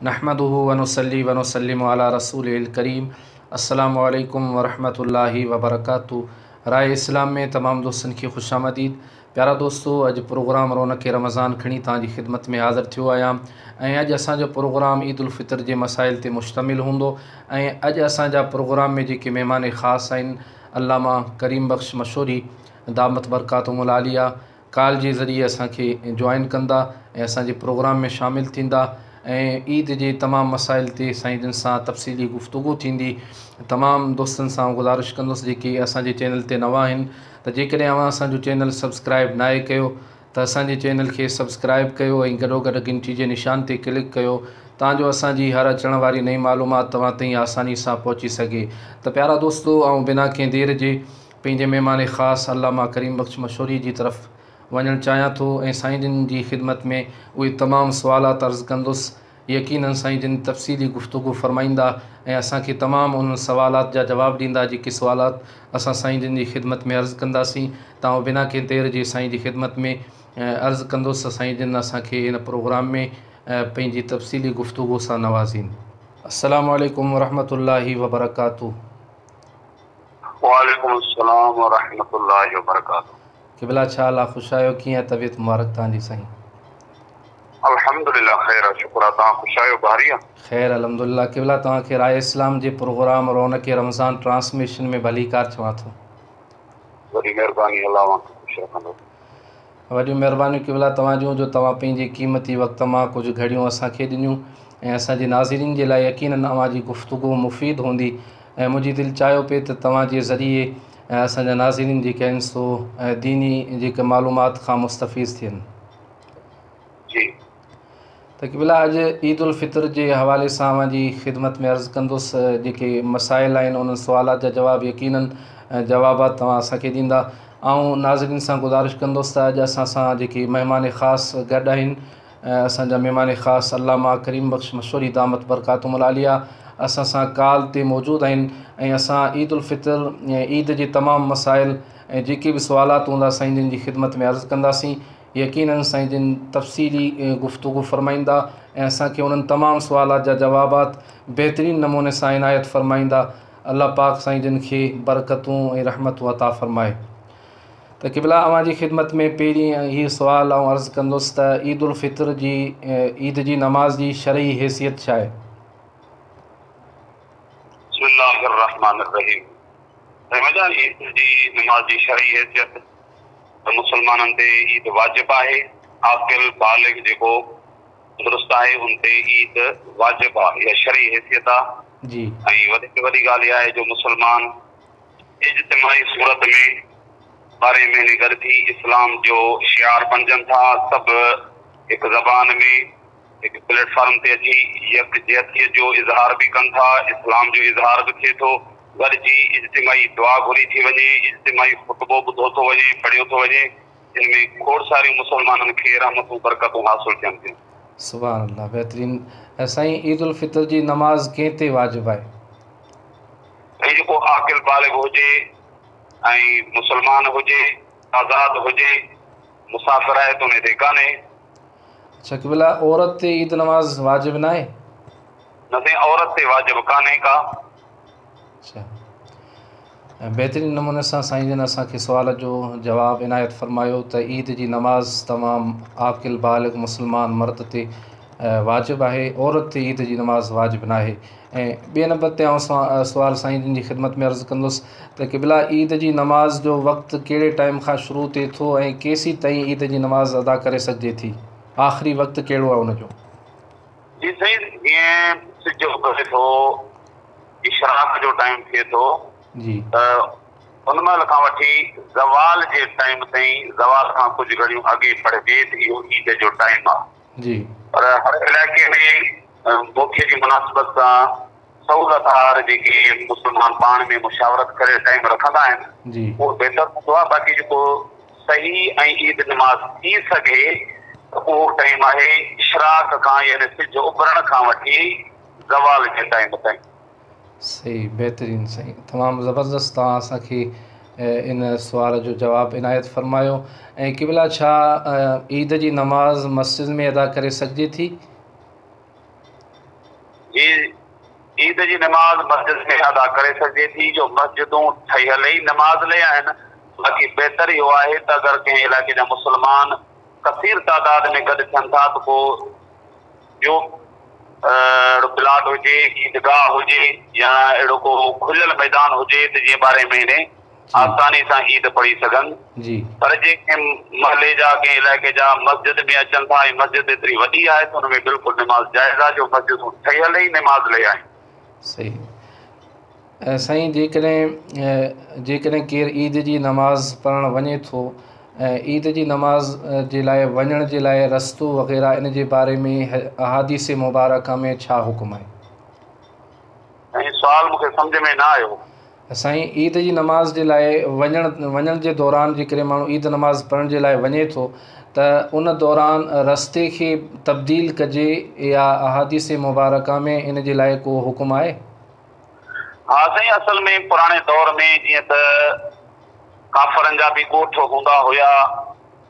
نحمده ونصلي ونسلم علي رسوله الڪريم السلام عليڪم ورحمة الله وبرڪاته راء اسلام ۾ تمام دوستن کي خوش آمديد پيارا دوستو اڄ پروگرام رونق رمضان کڻي توهان جي خدمت ۾ حاضر ٿيو آهيان ۽ اڄ اسان جو پروگرام عيد الفطر جي مسائل تي مشتمل هوندو ۽ اڄ اسان جا پروگرام ۾ جيڪي مهمان خاص آهن علامه ڪريم بخش مشوري دامت برڪاتهم العاليه ڪال جي ذريعي اسان کي جوائن ڪندا ۽ اسان جي پروگرام ۾ شامل ٿيندا ۽ عيد جي تمام مسائل تي سائين جن سان تفصيلي گفتگو ٿيندي. تمام دوستن سان گذارش ڪندس جيڪي اسان جي چينل تي نوان آهن ته جيڪڏهن اوهان اسان جو چينل سبسڪرائب ناهي ڪيو ته اسان جي چينل کي سبسڪرائب ڪيو ۽ گڏوگڏ گهنٽي جي نشان تي ڪلڪ ڪيو تان جو اسان جي هر اچڻ واري نئين معلومات توهان تائين آساني سان پهچي سگهي ته پيارا دوستو آئون بنا ڪنهن دير جي پنهنجي مهمان خاص علامه ڪريم بخش مشوري جي طرف وڃڻ چاهيان ٿو ۽ سائين جن جي خدمت ۾ اهي تمام سوالات عرض ڪندس. يقيناً سائين جن تفصيلي گفتگو فرمائيندا ۽ اسان کي تمام انهن سوالات جا جواب ڏيندا جيڪي سوالات اسان سائين جن جي خدمت ۾ عرض ڪنداسين ته آئون بنا ڪنهن دير جي سائين جي خدمت ۾ عرض ڪندس ته سائين جن اسان کي هن پروگرام ۾ پنهنجي تفصيلي گفتگو سان نوازين. السلام عليڪم ورحمة الله وبرڪاته. وعليڪم السلام ورحمة الله وبرڪاته. قبلا ڇا حال آ خوش آهيو ڪيئن آ طبيعت مبارڪ توهان جي سائين. الحمدلله خير آ شڪر آ توهان خوش آهيو بهاري آ. خير الحمدلله قبلا توهان کي راء اسلام جي پروگرام رونق رمضان ٽرانسميشن ۾ ڀليڪار چوان ٿو. وڏي مهرباني الله اوهان کي خوش رکندو. وڏيون مهربانيون قبلا توهان جون جو توهان پنهنجي قيمتي وقت مان ڪجهه گهڙيون اسان کي ڏنيون ۽ اسان جي ناظرين جي لاء يقينن اوهان جي گفتگو مفيد هوندي ۽ منهنجي دل چاهيو پئي ته توهان جي ذريعي اسان جا ناظرين جيڪي آهن سو ديني جيڪي معلومات کان مستفيض ٿين. جي. ته قبلا اڄ عيد الفطر جي حوالي سان اوهان جي خدمت ۾ عرض ڪندس جيڪي مسائل آهن انهن سوالات جا جواب يقينن جوابات توهان اسان کي ڏيندا آئون ناظرين سان گذارش ڪندس ته اڄ اسان سان جيڪي مهمان خاص گڏ آهن اسان جا مهمان خاص علامه ڪريم بخش مشوري دامت برڪاتهم العاليه اسان سان ڪال تي موجود آهن ۽ اسان عيد الفطر عيد جي تمام مسائل ۽ جيڪي به سوالات هوندا سائين جن جي خدمت ۾ عرض ڪنداسين يقيناً سائين جن تفصيلي گفتگو فرمائيندا ۽ اسان کي انهن تمام سوالات جا جوابات بهترين نموني سان عنايت فرمائيندا الله پاڪ سائين جن کي برڪتون ۽ رحمتون عطا فرمائي ته قبلا اوهان جي خدمت ۾ پهرين هي سوال آئون عرض ڪندس ته عيد الفطر جي عيد جي نماز جي شرعي حيثيت ڇا آهي؟ بسم الله الرحمن الرحيم عيد جي نماز جي شرعي حيثيت ته مسلمانن تي عيد واجب آهي، عاقل بالغ جيڪو درست آهي ان تي عيد واجب آهي اها شرعي حيثيت آهي جي. ۽ وڌيڪ وڏي ڳالهه اها آهي جو مسلمان اجتماعي صورت ۾ ٻارهين مهيني گڏ ٿي اسلام جو شعار بڻجن ٿا سڀ هڪ زبان ۾ هڪ پليٽ فارم تي اچي يڪجهتيء جو اظهار به ڪن ٿا، اسلام جو اظهار به ٿئي ٿو، گڏجي اجتماعي دعا گهري ٿي وڃي، اجتماعي خطبو ٻڌو ٿو وڃي، پڙهيو ٿو وڃي، ان ۾ کوڙ ساريون مسلمانن کي رحمتون برڪتون حاصل ٿين ٿيون. سبحان الله بهترين سائين عيد الفطر جي نماز ڪنهن تي واجب آهي؟ سائين جيڪو عاقل بالغ هجي ۽ مسلمان هجي، آزاد هجي، مسافر آهي ته انهي تي ڪانهي. اڇا قبلا عورت تي عيد نماز واجب ناهي؟ نه سائين عورت تي واجب ڪانهي ڪا. اڇا بهترين نموني سان سائين جن اسان کي سوال جو جواب عنايت فرمايو ته عيد جي نماز تمام عاقل بالغ مسلمان مرد تي واجب آهي عورت تي عيد جي نماز واجب ناهي ۽ ٻئي نمبر تي آئون سوال سائين جن جي خدمت ۾ عرض ڪندس ته قبلا عيد جي نماز جو وقت ڪهڙي ٽائيم کان شروع ٿئي ٿو ۽ ڪيسين تائين عيد جي نماز ادا ڪري سگهجي ٿي آخري وقت ڪهڙو آهي ان جو؟ جي سائين جيئن سج اڀري ٿو اشراق جو ٽائيم ٿئي ٿو جي ته ان مهل کان وٺي زوال جي ٽائيم تائين زوال کان ڪجهه گهڙيون اڳي پڙهجي ته اهو عيد جو ٽائيم آهي جي پر هر علائقي ۾ موقعي جي مناسبت سان سهولت آهر جيڪي مسلمان پاڻ ۾ مشاورت ڪري ٽائيم رکندا آهن اهو بهتر هوندو آهي باقي جيڪو صحيح ۽ عيد نماز ٿي سگهي ته اهو ٽائيم آهي اشراق کان يعني سج اڀرڻ کان وٺي زوال جي ٽائيم تائين. صحيح بهترين سائين تمام زبردست توهان اسان کي ان سوال جو جواب عنايت فرمايو ۽ قبلا ڇا عيد جي نماز مسجد ۾ ادا ڪري سگهجي ٿي؟ جي عيد جي نماز مسجد ۾ ادا ڪري سگهجي ٿي جو مسجدون ٺهيل ئي نماز لئي آهن. باقي بهتر اهو آهي ته اگر ڪنهن علائقي جا مسلمان ڪثير تعداد ۾ گڏ ٿين ٿا ته ڪو ٻيو اهڙو پلاٽ هجي، عيدگاهه هجي يا اهڙو ڪو کليل ميدان هجي ته جيئن ٻارهين مهيني آساني سان عيد پڙهي سگهن. پر جي ڪنهن محلي جا ڪنهن علائقي جا مسجد ۾ اچن ٿا ۽ مسجد ايتري وڏي آهي ته ان ۾ بلڪل نماز جائز آهي جو مسجدون ٺهيل ئي نماز لئي آهن. صحيح سائين جيڪڏهن جيڪڏهن ڪير عيد جي نماز پڙهڻ وڃي ٿو ۽ عيد جي نماز جي لاء وڃڻ جي لاء رستو وغيره ان جي باري ۾ احاديث مبارڪه ۾ ڇا حڪم آهي؟ سائين سوال مون کي سمجهه ۾ نه آيو. سائين عيد جي نماز جي لاء وڃڻ وڃڻ جي دوران جيڪڏهن ماڻهو عيد نماز پڙهڻ جي لاء وڃي ٿو ته ان دوران رستي کي تبديل ڪجي يا احاديث مبارڪه ۾ ان جي لاء ڪو حڪم آهي؟ ها سائين اصل ۾ پراڻي دور ۾ جيئن ته ڪافرن جا به ڳوٺ هوندا هيا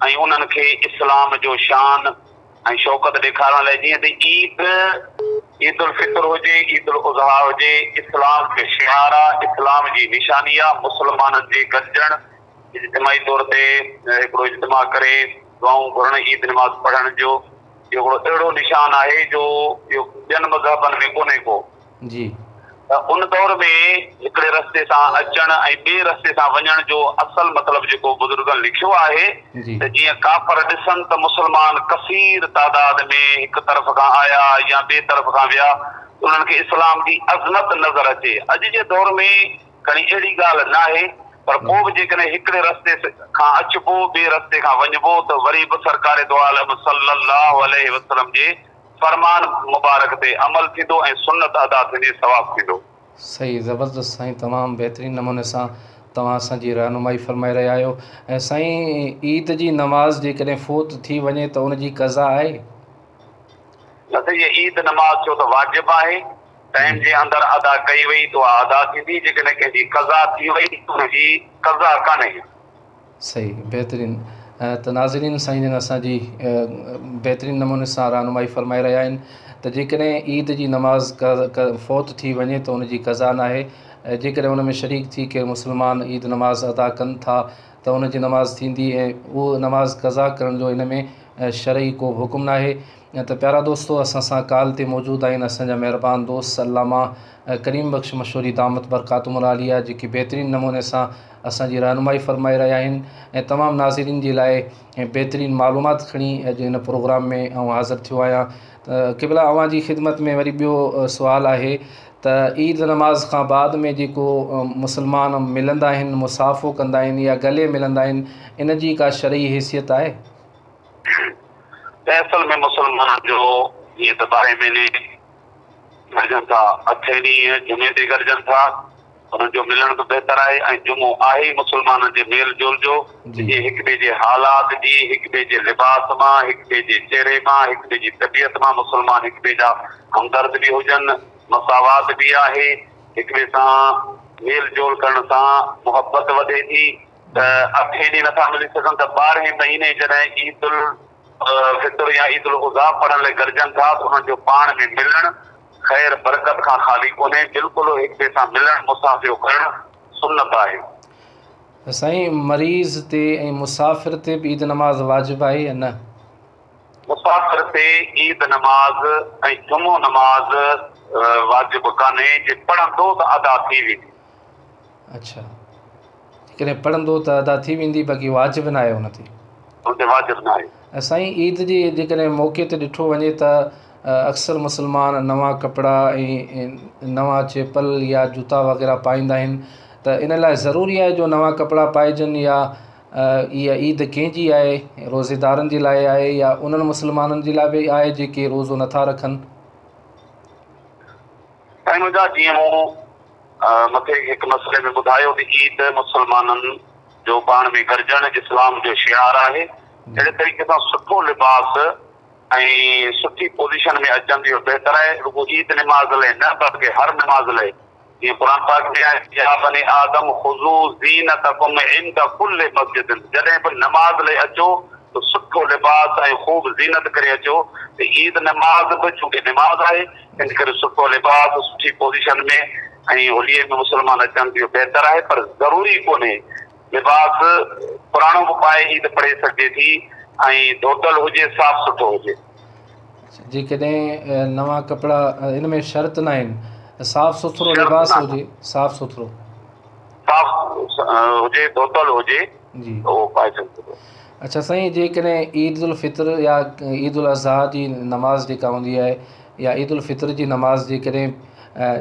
۽ انهن کي اسلام جو شان ۽ شوڪت ڏيکارڻ لاء جيئن ته عيد، عيد الفطر هجي، عيد الاضحيٰ هجي، اسلام جو شعار آ، اسلام جي نشاني آ، مسلمانن جي گڏجڻ، اجتماعي طور تي هڪڙو اجتماع ڪري دعائون گهرڻ، عيد نماز پڙهڻ جو اهو هڪڙو اهڙو نشان آهي جو اهو ٻين مذهبن ۾ ڪونهي ڪو. جي. ته ان دور ۾ هڪڙي رستي سان اچڻ ۽ ٻئي رستي سان وڃڻ جو اصل مطلب جيڪو بزرگن لکيو آهي ته جيئن ڪافر ڏسن ته مسلمان ڪثير تعداد ۾ هڪ طرف کان آيا يا ٻئي طرف کان ويا ته انهن کي اسلام جي عظمت نظر اچي. اڄ جي دور ۾ کڻي اهڙي ڳالهه ناهي پر پوء به جيڪڏهن هڪڙي رستي کان اچبو ٻئي رستي کان وڃبو ته وري به سرڪار دو عالم صلّي اللّٰه عليه وسلّم جي فرمان مبارڪ تي عمل ٿيندو ۽ سنت ادا ٿيندي ثواب ٿيندو. صحيح زبردست سائين تمام بهترين نموني سان توهان اسان جي رهنمائي فرمائي رهيا آهيو ۽ سائين عيد جي نماز جيڪڏهن فوت ٿي وڃي ته ان جي قضا آهي؟ نه سائين عيد نماز ڇو ته واجب آهي ٽائيم جي اندر ادا ڪئي وئي ته اها ادا ٿيندي جيڪڏهن ڪنهن جي قضا ٿي وئي ته ان جي قضا ڪانهي. صحيح بهترين ته ناظرين سائين جن اسان جي بهترين نموني سان رهنمائي فرمائي رهيا آهن ته جيڪڏهن عيد جي نماز فوت ٿي وڃي ته ان جي قضا ناهي جيڪڏهن ان ۾ شريڪ ٿي ڪير مسلمان عيد نماز ادا ڪن ٿا ته ان جي نماز ٿيندي ۽ اهو نماز قضا ڪرڻ جو ان ۾ شرعي ڪو به حڪم ناهي ته پيارا دوستو اسان سان ڪال تي موجود آهن اسان جا مهربان دوست علامه ڪريم بخش مشوري دامت برڪاتهم العاليه جيڪي بهترين نموني سان اسان جي رهنمائي فرمائي رهيا آهن ۽ تمام ناظرين جي لاء بهترين معلومات کڻي اڄ هن پروگرام ۾ آئون حاضر ٿيو آهيان ته قبلا اوهان جي خدمت ۾ وري ٻيو سوال آهي ته عيد نماز کان بعد ۾ جيڪو مسلمان ملندا آهن مصافحو ڪندا آهن يا گلي ملندا آهن ان جي ڪا شرعي حيثيت آهي؟ ته اصل ۾ مسلمانن جو جيئن ته ٻارهين مهيني گڏجن ٿا اٺين ڏينهن جمعي تي گڏجن ٿا انهن جو ملڻ به بهتر آهي ۽ جمعو آهي ئي مسلمانن جي ميل جول جو جيئن هڪ ٻئي جي حالات جي هڪ ٻئي جي لباس مان هڪ ٻئي جي چهري مان هڪ ٻئي جي طبيعت مان مسلمان هڪ ٻئي جا همدرد به هجن مساوات به آهي هڪ ٻئي سان ميل جول ڪرڻ سان محبت وڌي ٿي ته اٺين ڏينهن نٿا ملي سگهن ته ٻارهين مهيني جڏهن عيد الفطر يا عيد الاضحيٰ پڙهڻ لاء گڏجن ٿا ته انهن جو پاڻ ۾ ملڻ خير برڪت کان خالي ڪونهي، بلڪل هڪ ٻئي سان ملڻ مصافحو ڪرڻ سنت آهي. سائين مريض تي ۽ مسافر تي به عيد نماز واجب آهي يا نه؟ مسافر تي عيد نماز ۽ جمعو نماز واجب ڪانهي، جي پڙهندو ته ادا ٿي ويندي. اڇا جيڪڏهن پڙهندو ته ادا ٿي ويندي باقي واجب ناهي ان تي. ان تي واجب ناهي. سائين عيد جي جيڪڏهن موقعي تي ڏٺو وڃي ته اڪثر مسلمان نوان ڪپڙا ۽ نوان چيپل يا جوتا وغيره پائيندا آهن ته ان لاء ضروري آهي جو نوان ڪپڙا پائجن يا اها عيد ڪنهن جي آهي روزيدارن جي لاء آهي يا انهن مسلمانن جي لاء به آهي جيڪي روزو نٿا رکن. سائين منهنجا جيئن مون مٿي هڪ مسئلي ۾ ٻڌايو ته عيد مسلمانن جو پاڻ ۾ گڏجڻ اسلام جو شعار آهي. اهڙي طريقي سان سٺو لباس ۽ سٺي پوزيشن ۾ اچڻ اهو بهتر آهي. رڳو عيد نماز لئه نه بلڪه هر نماز لئه جيئن قرآن پاڪ ۾ آهي يا بني آدم خذو زينتڪم عند ڪل مسجد جڏهن به نماز لئه اچو ته ته سٺو لباس ۽ خوب زينت ڪري اچو ته عيد نماز به چونڪه نماز آهي ان ڪري سٺو لباس سٺي پوزيشن ۾ ۽ حليي ۾ مسلمان اچن ته اهو بهتر آهي پر ضروري ڪونهي لباس پراڻو به پائي عيد پڙهي سگهجي ٿي ۽ ڌوتل هجي صاف سٺو هجي. جيڪڏهن نوان ڪپڙا ان ۾ شرط ناهن صاف سٿرو لباس هجي صاف سٿرو. صاف هجي ڌوتل هجي جي ته اهو پائي سگهجي ٿو. اڇا سائين جيڪڏهن عيد الفطر يا عيد الاضحيٰ جي نماز جيڪا هوندي آهي يا عيد الفطر جي نماز جيڪڏهن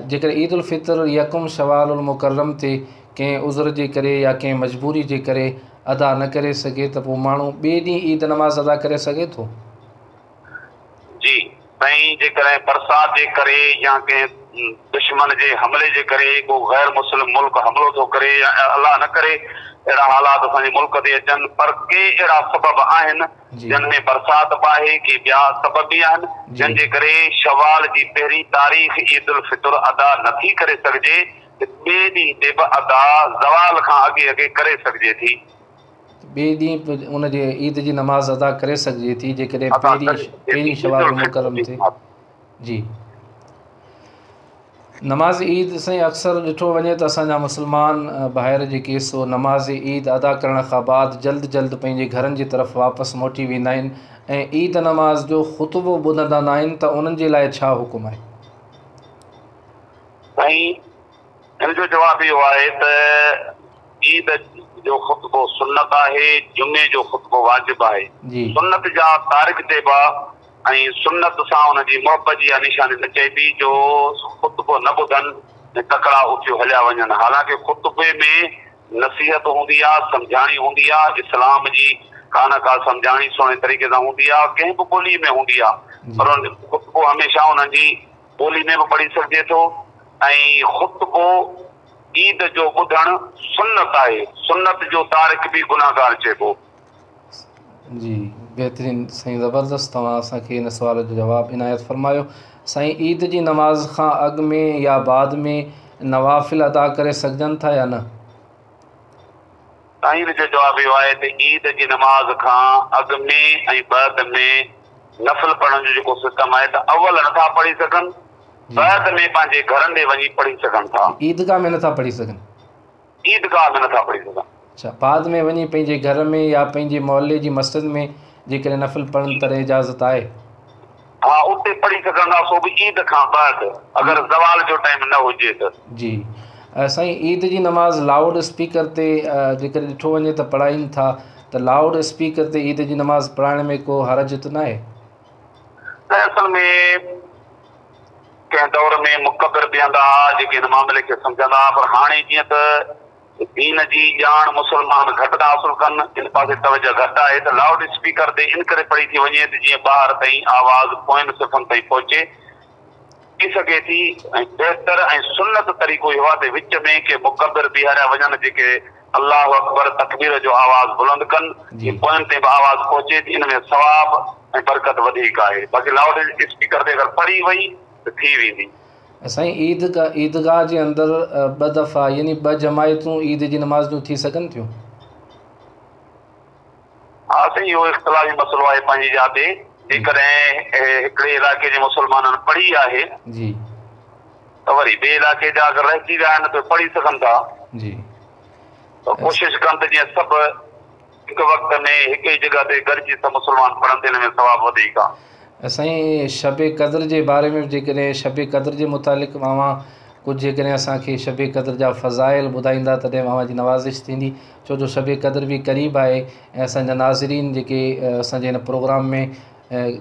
جيڪڏهن عيد الفطر يڪم شوال المڪرم تي ڪنهن عذر جي ڪري يا ڪنهن مجبوري جي ڪري ادا نه ڪري سگهي ته پوء ماڻهو ٻئي ڏينهن عيد نماز ادا ڪري سگهي ٿو؟ جي سائين جيڪڏهن برسات جي ڪري يا ڪنهن دشمن جي حملي جي ڪري ڪو غير مسلم ملڪ حملو ٿو ڪري يا الله نه ڪري اهڙا حالات اسان جي ملڪ تي اچن پر ڪي اهڙا سبب آهن جن ۾ برسات به آهي ڪي ٻيا سبب به آهن جن جي ڪري شوال جي پهرين تاريخ عيد الفطر ادا نٿي ڪري سگهجي ته ٻئي ڏينهن تي به ادا زوال کان اڳي اڳي ڪري سگهجي ٿي. ٻئي ڏينهن به ان جي عيد جي نماز ادا ڪري سگهجي ٿي جيڪڏهن پهرين پهرين شوال المڪرم تي جي نماز عيد سائين اڪثر ڏٺو وڃي ته اسان جا مسلمان ڀائر جيڪي سو نماز عيد ادا ڪرڻ کان بعد جلد جلد پنهنجي گهرن جي طرف واپس موٽي ويندا آهن ۽ عيد نماز جو خطبو ٻڌندا نه آهن ته انهن جي لاء ڇا حڪم آهي؟ سائين هن جو جواب اهو آهي ته عيد جو خطبو سنت آهي، جمعي جو خطبو واجب آهي. سنت جا تارڪ چئبا ۽ سنت سان ان جي محبت جي اها نشاني نه چئبي جو خطبو نه ٻڌن ۽ تڪڙا اٿيو هليا وڃن. حالانڪه خطبي ۾ نصيحت هوندي آ، سمجهاڻي هوندي آ، اسلام جي ڪا نه ڪا سمجهاڻي سهڻي طريقي سان هوندي آ، ڪنهن به ٻولي ۾ هوندي آ پر خطبو هميشه انهن جي ٻولي ۾ به پڙهي سگهجي ٿو ۽ خطبو عيد جو ٻڌڻ سنت آهي، سنت جو تارڪ به گنهگار چئبو. جي بهترين سائين زبردست توهان اسان کي ان سوال جو جواب عنايت فرمايو سائين عيد جي نماز کان اڳ ۾ يا بعد ۾ نوافل ادا ڪري سگهجن ٿا يا نه؟ سائين ان جو جواب اهو آهي ته عيد جي نماز کان اڳ ۾ ۽ بعد ۾ نفل پڙهڻ جو جيڪو سسٽم آهي ته اول نٿا پڙهي سگهن بعد ۾ پنهنجي گهرن ڏي وڃي پڙهي سگهن ٿا. عيدگاهه ۾ نٿا پڙهي سگهن. عيدگاهه ۾ نٿا پڙهي سگهن. اڇا بعد ۾ وڃي پنهنجي گهر ۾ يا پنهنجي محلي جي مسجد ۾ جيڪڏهن نفل پڙهن تڏهن اجازت آهي. ها اتي پڙهي سگهن ٿا سو به عيد کان بعد اگر زوال جو ٽائيم نه هجي ته. جي سائين عيد جي نماز لائوڊ اسپيڪر تي جيڪڏهن ڏٺو وڃي ته پڙهائين ٿا ته لائوڊ اسپيڪر تي عيد جي نماز پڙهائڻ ۾ ڪو حرج ته ناهي؟ نه اصل ۾ ڪنهن دور ۾ مڪبر بيهندا ها جيڪي هن معاملي کي سمجهندا ها پر هاڻي جيئن ته دين جي ڄاڻ مسلمان گهٽ ٿا حاصل ڪن ان پاسي توجه گهٽ آهي ته لائوڊ اسپيڪر تي ان ڪري پڙهي ٿي وڃي ته جيئن ٻاهر تائين آواز پوين صفن تائين پهچي ٿي سگهي ٿي ۽ بهتر ۽ سنت طريقو اهو آهي ته وچ ۾ ڪي مڪبر بيهاريا وڃن جيڪي الله اڪبر تڪبير جو آواز بلند ڪن جيئن پوين تائين به آواز پهچي ته ان ۾ ثواب ۽ برڪت وڌيڪ آهي باقي لائوڊ اسپيڪر تي اگر پڙهي وئي ته ٿي ويندي. سائين عيد عيدگاهه جي اندر ٻه دفعا يعني ٻه جماعتون عيد جي نماز جون ٿي سگهن ٿيون؟ ها سائين اهو اختلافي مسئلو آهي پنهنجي جاء تي جيڪڏهن هڪڙي علائقي جي مسلمانن پڙهي آهي جي ته وري ٻئي علائقي جا اگر رهجي ويا آهن ته پڙهي سگهن ٿا جي ته ڪوشش ڪن ته جيئن سڀ هڪ وقت ۾ هڪ ئي جڳهه تي گڏجي سڀ مسلمان پڙهن ته ان ۾ ثواب وڌيڪ آهي. سائين شب قدر جي باري ۾ جيڪڏهن شب قدر جي متعلق اوهان ڪجهه جيڪڏهن اسان کي شب قدر جا فضائل ٻڌائيندا تڏهن اوهان جي نوازش ٿيندي ڇو جو شب قدر به قريب آهي ۽ اسان جا ناظرين جيڪي اسان جي هن پروگرام ۾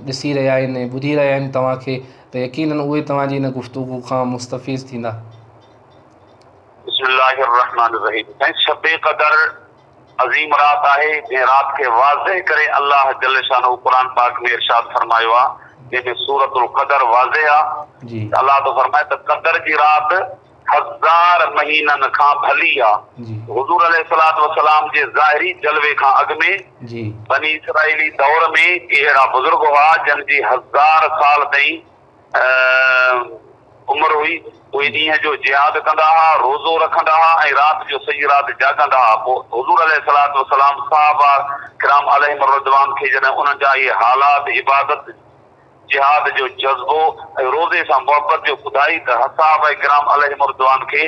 ڏسي رهيا آهن ۽ ٻڌي رهيا آهن توهان کي ته يقينن اهي توهان جي هن گفتگو کان مستفيض ٿيندا. بسم الله الرحمٰن الرحيم سائين شب قدر عظيم رات آهي جنهن رات کي واضح ڪري الله جل شانه قرآن پاڪ ۾ ارشاد فرمايو آهي جنهن ۾ سورة القدر واضح آهي ته الله ٿو فرمائي ته قدر جي رات هزار مهينن کان ڀلي آ. حضور عليه الصلوة والسلام جي ظاهري جلوي کان اڳ ۾ بني اسرائيلي دور ۾ ڪي اهڙا بزرگ هئا جن جي هزار سال تائين عمر هئي. هئي. اهي ڏينهن جو جهاد ڪندا ها، روزو رکندا ها ۽ رات جو سڄي رات جاڳندا ها. پوء حضور عليه الصلوة والسلام صحابه ڪرام عليهم الرضوان کي جڏهن انهن جا اهي حالات عبادت، جهاد جو جذبو ۽ روزي سان محبت جو ٻڌائي ته صحابه ڪرام عليهم الرضوان کي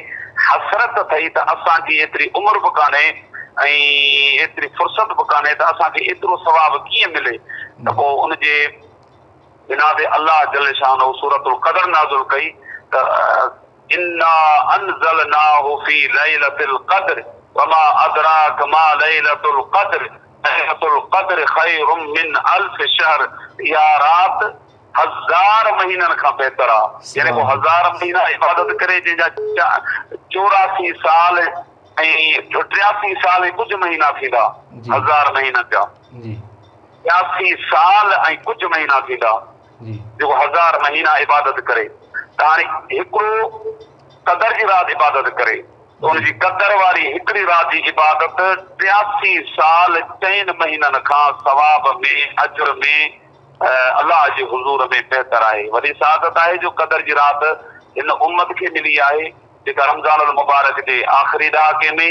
حسرت ٿئي ته اسان جي ايتري عمر به ڪانهي ۽ ايتري فرصت به ڪانهي ته اسان کي ايترو ثواب ڪيئن ملي ته پوء ان جي بنا تي الله جل شانه سورة القدر نازل ڪئي ته انا انزلناه في ليلة القدر وما ادراک ما ليلة القدر ليلة القدر خير من الف شهر اها رات هزار مهينن کان بهتر آ يعني ڪو هزار مهينا عبادت ڪري جنهن جا 84 سال ۽ 83 سال ۽ ڪجهه مهينا ٿيندا هزار مهينن جا 83 سال ۽ ڪجهه مهينا ٿيندا جيڪو هزار مهينا عبادت ڪري ته هاڻي هڪڙو قدر جي رات عبادت ڪري ته ان جي قدر واري هڪڙي رات جي عبادت 83 سال چئن مهينن کان ثواب ۾ اجر ۾ الله جي حضور ۾ بهتر آهي. وڏي سعادت آهي جو قدر جي رات هن امت کي ملي آهي جيڪا رمضان المبارڪ جي آخري ڏهاڪي ۾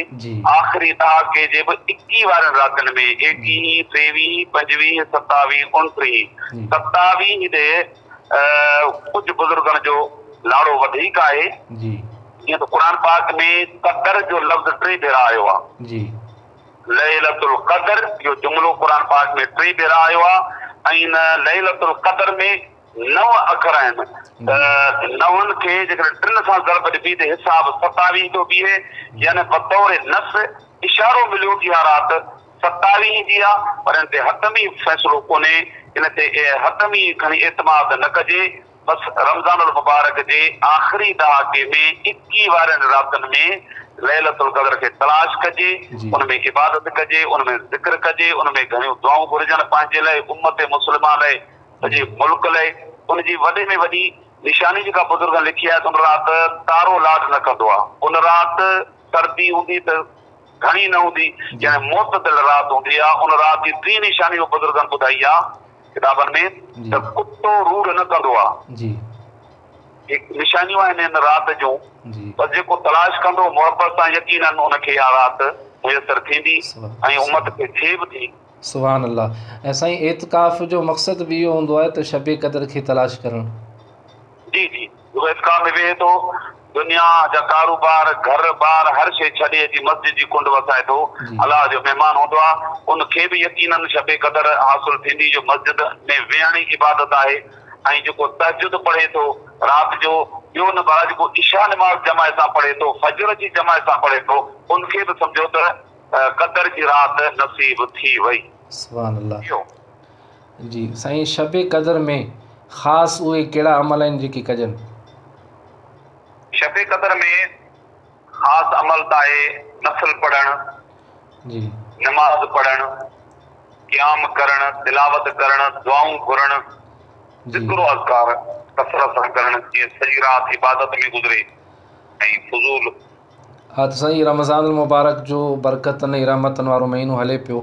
آخري ڏهاڪي جي به ايڪيهه وارين راتين ۾ ايڪيهين، ٽيويهين، پنجويهين، ستاويهين، اڻٽيهين، ستاويهين ڏي ڪجهه بزرگن جو لاڙو وڌيڪ آهي. جيئن ته قرآن پاڪ ۾ قدر جو لفظ ٽي ڀيرا آيو آهي. ليلة القدر اهو جملو قرآن پاڪ ۾ ٽي ڀيرا آيو آهي ۽ ان ليلة القدر ۾ نو اکر آهن ته نون کي جيڪڏهن ٽن سان ضرب ڏبي ته حساب 27 ٿو بيهي يعني بطور نص اشارو مليو ته اها رات 27 جي آ پر ان تي حتمي فيصلو ڪونهي ان تي حتمي کڻي اعتماد نه ڪجي بس رمضان المبارڪ جي آخري ڏهاڪي ۾ ايڪيهه وارين راتن ۾ ليلة القدر کي تلاش ڪجي ان ۾ عبادت ڪجي ان ۾ ذڪر ڪجي ان ۾ گهڻيون دعائون گهرجن پنهنجي لئه امت مسلمه لئه سڄي ملڪ لئه ان جي وڏي ۾ وڏي نشاني جيڪا بزرگن لکي آهي ته ان رات تارو لاٽ نه ڪندو آهي ان رات سردي هوندي ته گهڻي نه هوندي يعني معتدل رات هوندي آهي ان رات جي ٽين نشاني به بزرگن ٻڌائي آهي ڪتابن ۾ ته ڪتو روڙ نه ڪندو آهي. هي نشانيون آهن ان رات جون بس جيڪو تلاش ڪندو محبت سان يقينن ان کي اها رات ميسر ٿيندي ۽ امت کي ٿئي به ٿي. سبحان الله ۽ سائين اعتڪاف جو مقصد به اهو هوندو آهي ته شب قدر کي تلاش ڪرڻ. جي جي جيڪو اعتڪاف ۾ ويهي ٿو دنيا جا ڪاروبار گهر بار هر شيء ڇڏي اچي مسجد جي ڪنڊ وسائي ٿو الله جو مهمان هوندو آهي ان کي به يقينن شب قدر حاصل ٿيندي جو مسجد ۾ ويهڻ ئي عبادت آهي ۽ جيڪو تهجد پڙهي ٿو رات جو ٻيو نه ڀلا جيڪو عشاء نماز جماعت سان پڙهي ٿو فجر جي جماعت سان پڙهي ٿو ان کي به سمجهو ته قدر جي رات نصيب ٿي وئي. سبحان الله جي سائين شب قدر ۾ خاص اهي ڪهڙا عمل آهن جيڪي ڪجن؟ شب قدر ۾ خاص عمل ته آهي نفل پڙهڻ، جي نماز پڙهڻ، قيام ڪرڻ، تلاوت ڪرڻ، دعائون گهرڻ، ذڪر و اذڪار ڪثرت سان ڪرڻ جيئن سڄي رات عبادت ۾ گذري ۽ فضول. ها ته سائين رمضان المبارڪ جو برڪتن ۽ رحمتن وارو مهينو هلي پيو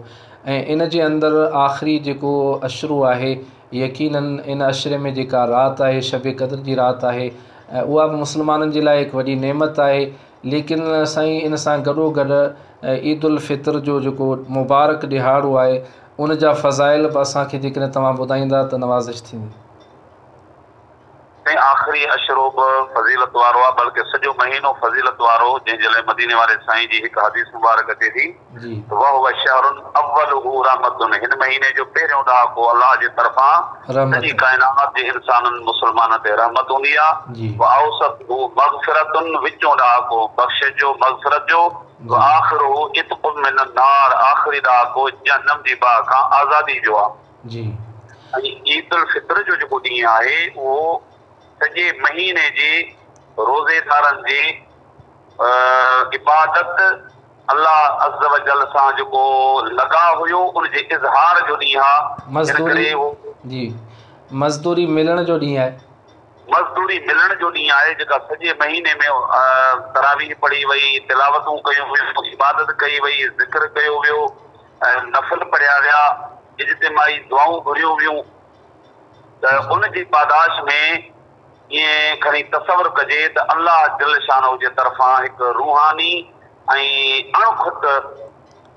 ۽ ان جي اندر آخري جيڪو عشرو آهي يقينن ان عشري ۾ جيڪا رات آهي شب قدر جي رات آهي ۽ اها به مسلمانن جي لاء هڪ وڏي نعمت آهي ليڪن سائين ان سان گڏو گڏ عيد الفطر جو جيڪو مبارڪ ڏهاڙو آهي ان جا فضائل به اسان کي جيڪڏهن توهان ٻڌائيندا ته نوازش ٿيندي. سائين آخري عشرو به فضيلت وارو آ بلڪه سڄو مهينو فضيلت وارو جنهن جي لاء مديني واري سائين جي هڪ حديث مبارڪ اچي ٿي ته وهو شهر اوله رحمة هن مهيني جو پهريون ڏهاڪو الله جي طرفان سڄي ڪائنات جي انسانن مسلمانن تي رحمت هوندي آ واوسطه مغفرة وچون ڏهاڪو بخشش جو مغفرت جو واخره عتق من النار آخري ڏهاڪو جهنم جي باهه کان آزادي جو آ. ۽ عيد الفطر جو جيڪو ڏينهن آهي اهو سڄي مهيني جي روزيدارن جي عبادت الله عزّوجلّ سان جيڪو لڳاء هيو ان جي اظهار جو ڏينهن آهي ان ڪري اهو. جي مزدوري ملڻ جو ڏينهن آهي. مزدوري ملڻ جو ڏينهن آهي جيڪا سڄي مهيني ۾ تراويح پڙهي وئي، تلاوتون ڪيون ويون، عبادت ڪئي وئي، ذڪر ڪيو ويو ۽ نفل پڙهيا ويا. اجتماعي دعائون گهريون ويون ته ان جي پاداش ۾ ائين کڻي تصور ڪجي ته الله جل شانه جي طرفان هڪ روحاني ۽ اڻ کٽ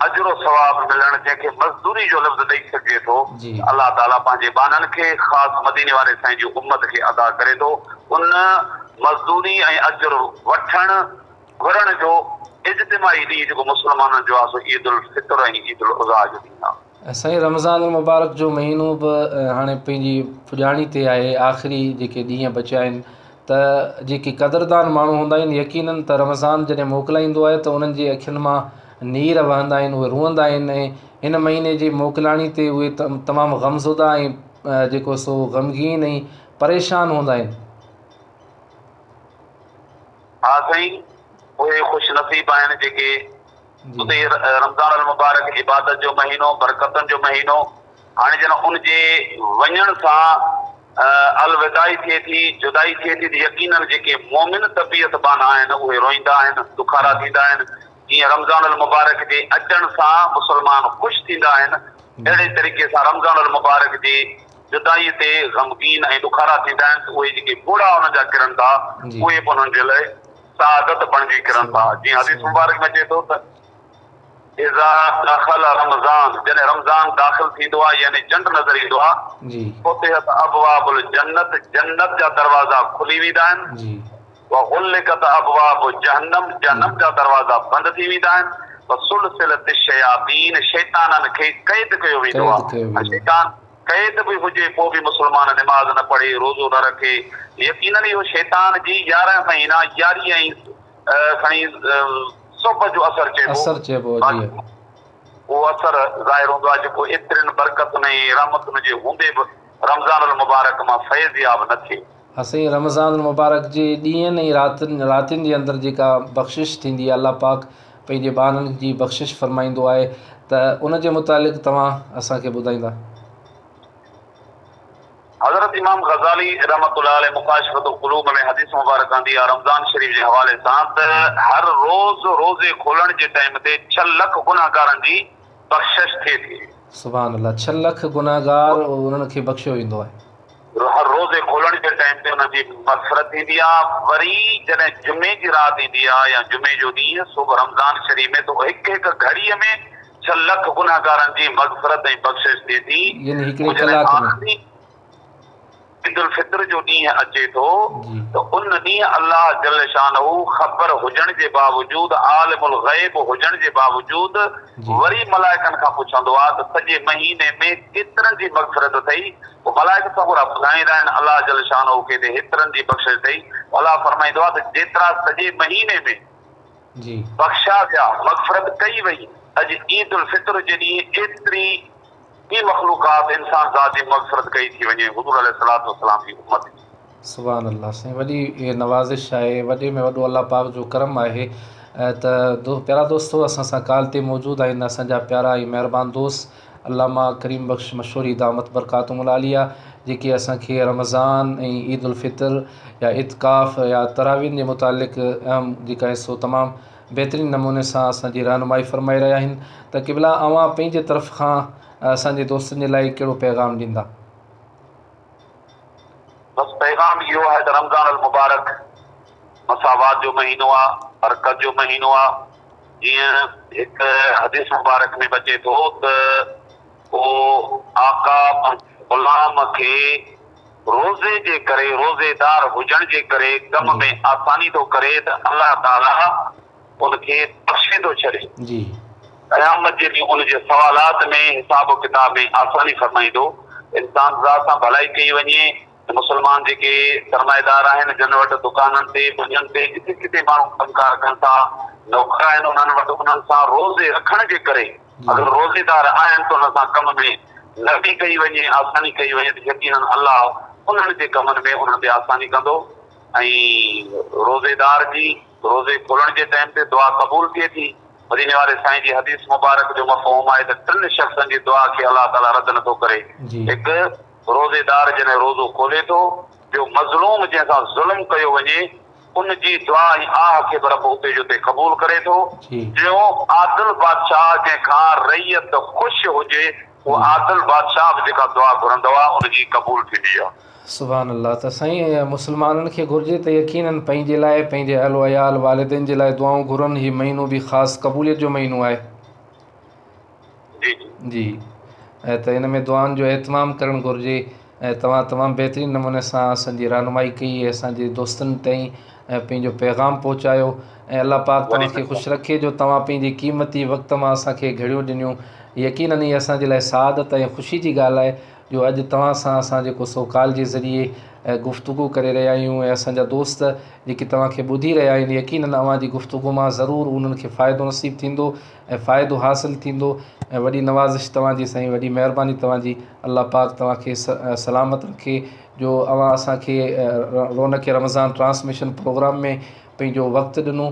اجر و ثواب ملڻ جنهن کي مزدوري جو لفظ ڏئي سگهجي ٿو ته الله تعالي پنهنجي ٻانهن کي خاص مديني واري سائين جي امت کي ادا ڪري ٿو. ان مزدوري ۽ اجر وٺڻ گهرڻ جو اجتماعي ڏينهن جيڪو مسلمانن جو آهي سو عيد الفطر ۽ عيد الاضحيٰ جو ڏينهن آهي. سائين رمضان المبارڪ جو مهينو به هاڻي پنهنجي پڄاڻي تي آهي آخري جيڪي ڏينهن بچيا آهن ته جيڪي قدردان ماڻهو هوندا آهن يقينن ته رمضان جڏهن موڪلائيندو آهي ته انهن جي اکين مان نير وهندا آهن اهي روئندا آهن ۽ هن مهيني جي موڪلاڻي تي اهي تمام غمزده ۽ جيڪو سو غمگين ۽ پريشان هوندا آهن. ها سائين اهي خوش نصيب آهن جيڪي اتي رمضان المبارڪ عبادت جو مهينو برڪتن جو مهينو هاڻي جڏهن ان جي وڃڻ سان الوداعي ٿئي ٿي، جدائي ٿئي ٿي ته يقيناً جيڪي مؤمن طبيعت ٻانها آهن اهي روئيندا آهن، ڏکارا ٿيندا آهن، جيئن رمضان المبارڪ جي اچڻ سان مسلمان خوش ٿيندا آهن، اهڙي طريقي سان رمضان المبارڪ جي جدائي تي غمگين ۽ ڏکارا ٿيندا آهن ته اهي جيڪي ڳوڙها انهن جا ڪرن ٿا اهي به انهن جي لاء سعادت بڻجي ڪرن ٿا، جيئن حديث مبارڪ ۾ اچي ٿو ته. اذا دخل رمضان جڏهن رمضان داخل ٿيندو آهي يعني چنڊ نظر ايندو آهي فتحت ابواب الجنت جنت جا دروازا کلي ويندا آهن وغلقت ابواب جهنم جهنم جا دروازا بند ٿي ويندا آهن وسلسلت الشياطين شيطانن کي قيد ڪيو ويندو آهي ۽ شيطان قيد به هجي پوء به مسلمان نماز نه پڙهي روزو نه رکي يقينن اهو شيطان جي 11 مهينا ياري ۽ کڻي صحبت جو اثر چئبو. اثر چئبو جي. اهو اثر ظاهر هوندو آهي جيڪو ايترين برڪتن ۽ رحمتن جي هوندي به رمضان المبارڪ مان فيض ياب نه ٿئي. ها سائين رمضان المبارڪ جي ڏينهن ۽ راتن راتين جي اندر جيڪا بخشش ٿيندي آهي الله پاڪ پنهنجي ٻانهن جي بخشش فرمائيندو آهي ته ان جي متعلق توهان اسان کي ٻڌائيندا. حضرت امام غزالي رحمة الله عليه مڪاشفة القلوب ۾ حديث مبارڪ آندي آهي رمضان شريف جي حوالي سان ته هر روز روزي کولڻ جي ٽائيم تي ڇهه لک گنهگارن جي بخشش ٿئي ٿي. سبحان الله ڇهه لک گنهگار انهن کي بخشيو ويندو آهي. هر روزي کولڻ جي ٽائيم تي انهن جي مغفرت ٿيندي آهي وري جڏهن جمعي جي رات ايندي آهي يا جمعي جو ڏينهن سو به رمضان شريف ۾ ته هڪ هڪ گهڙيء ۾ ڇهه لک گنهگارن جي مغفرت ۽ بخشش ٿئي ٿي. يعني هڪڙي ڪلاڪ ۾. آخري عيد الفطر جو ڏينهن اچي ٿو ته ان ڏينهن الله جل شانه خبر هجڻ جي باوجود عالم الغيب هجڻ جي باوجود وري ملائڪن کان پڇندو آهي ته سڄي مهيني ۾ ڪيترن جي مغفرت ٿئي پوء ملائڪ سڳورا ٻڌائيندا آهن الله جل شانه کي ته هيترن جي بخشش ٿئي الله فرمائيندو آهي ته جيترا سڄي مهيني ۾ بخشيا ويا، مغفرت ڪئي وئي، اڄ عيد الفطر جي ڏينهن ايتري ئي مخلوقات انسان ذات جي مغفرت ڪئي ٿي وڃي حضور عليه الصلوة والسلام جي امت جي. سبحان الله سائين وڏي نوازش آهي وڏي ۾ وڏو الله پاڪ جو ڪرم آهي ته پيارا دوستو اسان سان ڪال تي موجود آهن اسان جا پيارا ۽ مهربان دوست علامه ڪريم بخش مشوري دامت برڪاتهم العاليه جيڪي اسان کي رمضان ۽ عيد الفطر يا اعتڪاف يا تراويحن جي متعلق اهم جيڪا آهي سو تمام بهترين نموني سان اسان جي رهنمائي فرمائي رهيا آهن ته قبلا اوهان پنهنجي طرف کان اسان جي دوستن جي لاء ڪهڙو پيغام ڏيندا. بس پيغام اهو آهي ته رمضان المبارڪ مساوات جو مهينو آهي، برڪت جو مهينو آهي، جيئن هڪ حديث مبارڪ ۾ به اچي ٿو ته ڪو آقا پنهنجي غلام کي روزي جي ڪري روزيدار هجڻ جي ڪري ڪم ۾ آساني ٿو ڪري ته الله تعالي ان کي بخشي ٿو ڇڏي. قيامت جي ڏينهن ان جي سوالات ۾ حساب و ڪتاب ۾ آساني فرمائيندو. انسان ذات سان ڀلائي ڪئي وڃي ته مسلمان جيڪي سرمائيدار آهن جن وٽ دڪانن تي ٻنين تي جتي ڪٿي ماڻهو ڪم ڪار ڪن ٿا نوڪر آهن انهن وٽ انهن سان روزي رکڻ جي ڪري اگر روزيدار آهن ته انهن سان ڪم ۾ نرمي ڪئي وڃي آساني ڪئي وڃي ته يقينن الله انهن جي ڪمن ۾ انهن تي آساني ڪندو ۽ روزيدار جي روزي کولڻ جي ٽائيم تي دعا قبول ٿئي ٿي مديني واري سائين جي حديث مبارڪ جو مفهوم آهي ته ٽن شخصن جي دعا کي الله تعالي رد نٿو ڪري هڪ روزيدار جڏهن روزو کولي ٿو، ٻيو مظلوم جنهن سان ظلم ڪيو وڃي، ان جي دعا ۽ آه کي به رب اتي جو اتي قبول ڪري ٿو. ٽيون عادل بادشاهه جنهن کان رعيت خوش هجي، اهو عادل بادشاهه به جيڪا دعا گهرندو آهي ان جي قبول ٿيندي آهي. سبحان الله ته سائين مسلمانن کي گهرجي ته يقينن پنهنجي لاء پنهنجي اهل و عيال والدين جي لاء دعائون گهرن هي مهينو به خاص قبوليت جو مهينو آهي. جي جي. جي ته ان ۾ دعائن جو اهتمام ڪرڻ گهرجي ۽ توهان تمام بهترين نموني سان اسان جي رهنمائي ڪئي ۽ اسان جي دوستن تائين پنهنجو پيغام پهچايو ۽ الله پاڪ توهان کي خوش رکي جو توهان پنهنجي قيمتي وقت مان اسان کي گهڙيون ڏنيون يقينن هي اسان جي لاء سعادت ۽ خوشي جي ڳالهه آهي جو اڄ توهان سان اسان جيڪو سو ڪال جي ذريعي گفتگو ڪري رهيا آهيون ۽ اسان جا دوست جيڪي توهان کي ٻڌي رهيا آهن يقينن اوهان جي گفتگو مان ضرور انهن کي فائدو نصيب ٿيندو ۽ فائدو حاصل ٿيندو ۽ وڏي نوازش توهان جي سائين وڏي مهرباني توهان جي الله پاڪ توهان کي سلامت رکي جو اوهان اسان کي رونق رمضان ٽرانسميشن پروگرام ۾ پنهنجو وقت ڏنو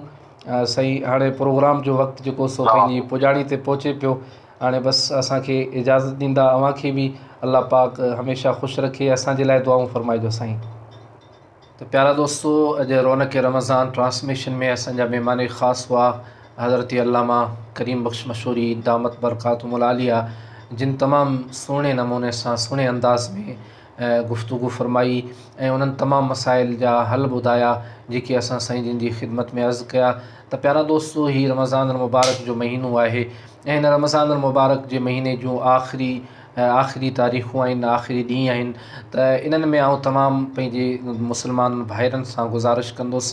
سائين هاڻي پروگرام جو وقت جيڪو سو پنهنجي پڄاڻي تي پهچي پيو هاڻي بس اسان کي اجازت ڏيندا اوهان کي به الله پاڪ هميشه خوش رکي اسان جي لاء دعائون فرمائجو سائين. ته پيارا دوستو اڄ رونق رمضان ٽرانسميشن ۾ اسان جا مهمان خاص هئا حضرت علامه ڪريم بخش مشوري دامت برڪاتهم العاليه جن تمام سهڻي نموني سان سهڻي انداز ۾ گفتگو فرمائي ۽ انهن تمام مسائل جا حل ٻڌايا جيڪي اسان سائين جن جي خدمت ۾ عرض ڪيا ته پيارا دوستو هي رمضان المبارڪ جو مهينو آهي ۽ هن رمضان المبارڪ جي مهيني جون آخري آخري تاريخون آهن آخري ڏينهن آهن ته انهن ۾ آئون تمام پنهنجي مسلمان ڀائرن سان گذارش ڪندس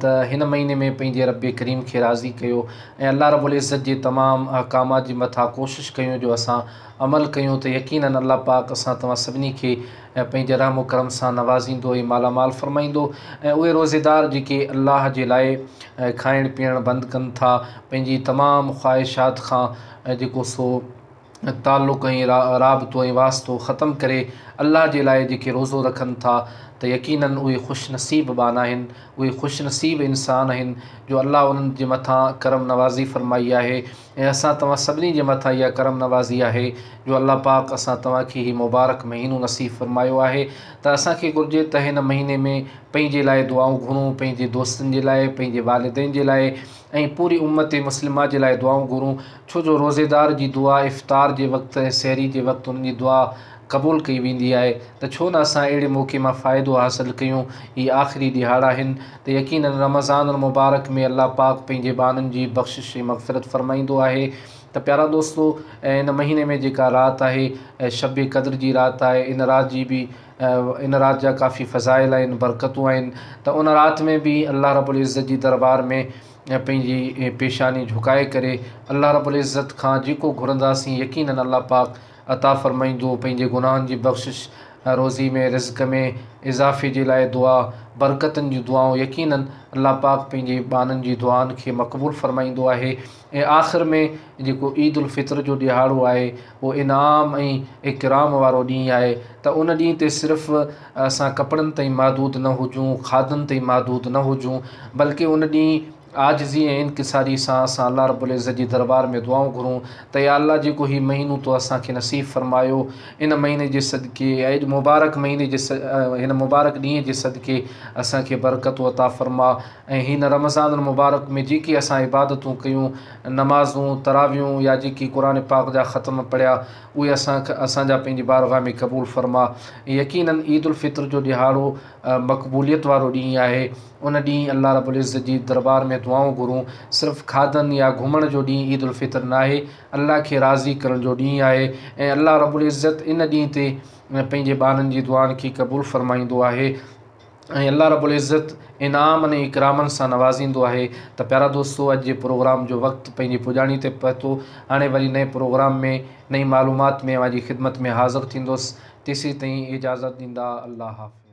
ته هن مهيني ۾ پنهنجي رب ڪريم کي راضي ڪيو ۽ الله رب العزت جي تمام احڪامات جي مٿان ڪوشش ڪيون جو اسان عمل ڪيون ته يقينن الله پاڪ اسان توهان سڀني کي پنهنجي رحم و ڪرم سان نوازيندو ۽ مالا مال فرمائيندو ۽ اهي روزيدار جيڪي الله جي لاء کائڻ پيئڻ بند ڪن ٿا پنهنجي تمام خواهشات کان جيڪو سو تعلق ۽ رابطو ۽ واسطو ختم ڪري الله جي لاء جيڪي روزو رکن ٿا ته يقيناً اهي خوش نصيب ٻانها آهن، اهي خوش نصيب انسان آهن جو الله انهن جي مٿان ڪرم نوازي فرمائي آهي ۽ اسان توهان سڀني جي مٿان اها ڪرم نوازي آهي جو الله پاڪ اسان توهان کي هي مبارڪ مهينو نصيب فرمايو آهي ته اسان کي گهرجي ته هن مهيني ۾ پنهنجي لاء دعائون گهرون، پنهنجي دوستن جي لاء، پنهنجي والدين جي لاء ۽ پوري امت مسلمه جي لاء دعائون گهرون ڇو جو روزيدار جي دعا افطار جي وقت ۽ سحري جي وقت انهن جي دعا قبول ڪئي ويندي آهي ته ڇو نه اسان اهڙي موقعي مان فائدو حاصل ڪيون هي آخري ڏهاڙا آهن ته يقيناً رمضان المبارڪ ۾ الله پاڪ پنهنجي ٻانهن جي بخشش ۽ مغفرت فرمائيندو آهي ته پيارا دوستو ان مهيني ۾ جيڪا رات آهي شب قدر جي رات آهي ان رات جي به ان رات جا ڪافي فضائل آهن برڪتون آهن ته ان رات ۾ به الله رب العزت جي دربار ۾ پنهنجي پيشاني جهڪائي ڪري الله رب العزت کان جيڪو گهرنداسين يقيناً الله پاڪ عطا فرمائيندو پنهنجي گناهن جي بخشش روزي ۾ رزق ۾ اضافي جي لاء دعا برڪتن جون دعائون يقيناً الله پاڪ پنهنجي ٻانهن جي دعائن کي مقبول فرمائيندو آهي ۽ آخر ۾ جيڪو عيد الفطر جو ڏهاڙو آهي اهو انعام ۽ اڪرام وارو ڏينهن آهي ته ان ڏينهن تي صرف اسان ڪپڙن تائين محدود نه هجون، کاڌن تائين محدود نه هجون، بلڪه ان ڏينهن عاجزي ۽ انڪساري سان اسان الله رب العزت جي دربار ۾ دعائون گهرون ته يا الله جيڪو هي مهينو تو اسان کي نصيب فرمايو ان مهيني جي صدقي ۽ اڄ مبارڪ مهيني جي هن مبارڪ ڏينهن جي صدقي اسان کي برڪتون عطا فرما ۽ هن رمضان المبارڪ ۾ جيڪي اسان عبادتون ڪيون نمازون تراويحون يا جيڪي قرآن پاڪ جا ختم پڙهيا اهي اسان اسان جا پنهنجي بارگاهه ۾ قبول فرما. يقيناً عيد الفطر جو ڏهاڙو مقبوليت وارو ڏينهن آهي. ان ڏينهن الله رب العزت جي دربار ۾ دعائون گهرون. صرف کاڌن يا گهمڻ جو ڏينهن عيد الفطر ناهي، الله کي راضي ڪرڻ جو ڏينهن آهي ۽ الله رب العزت ان ڏينهن تي پنهنجي ٻانهن جي دعائن کي قبول فرمائيندو آهي. ۽ الله رب العزت انعامن ۽ اڪرامن سان نوازيندو آهي ته پيارا دوستو اڄ جي پروگرام جو وقت پنهنجي پڄاڻي تي پهتو هاڻي وري نئين پروگرام ۾ نئين معلومات ۾ اوهان جي خدمت ۾ حاضر ٿيندس تيسين تائين اجازت ڏيندا الله حافظ.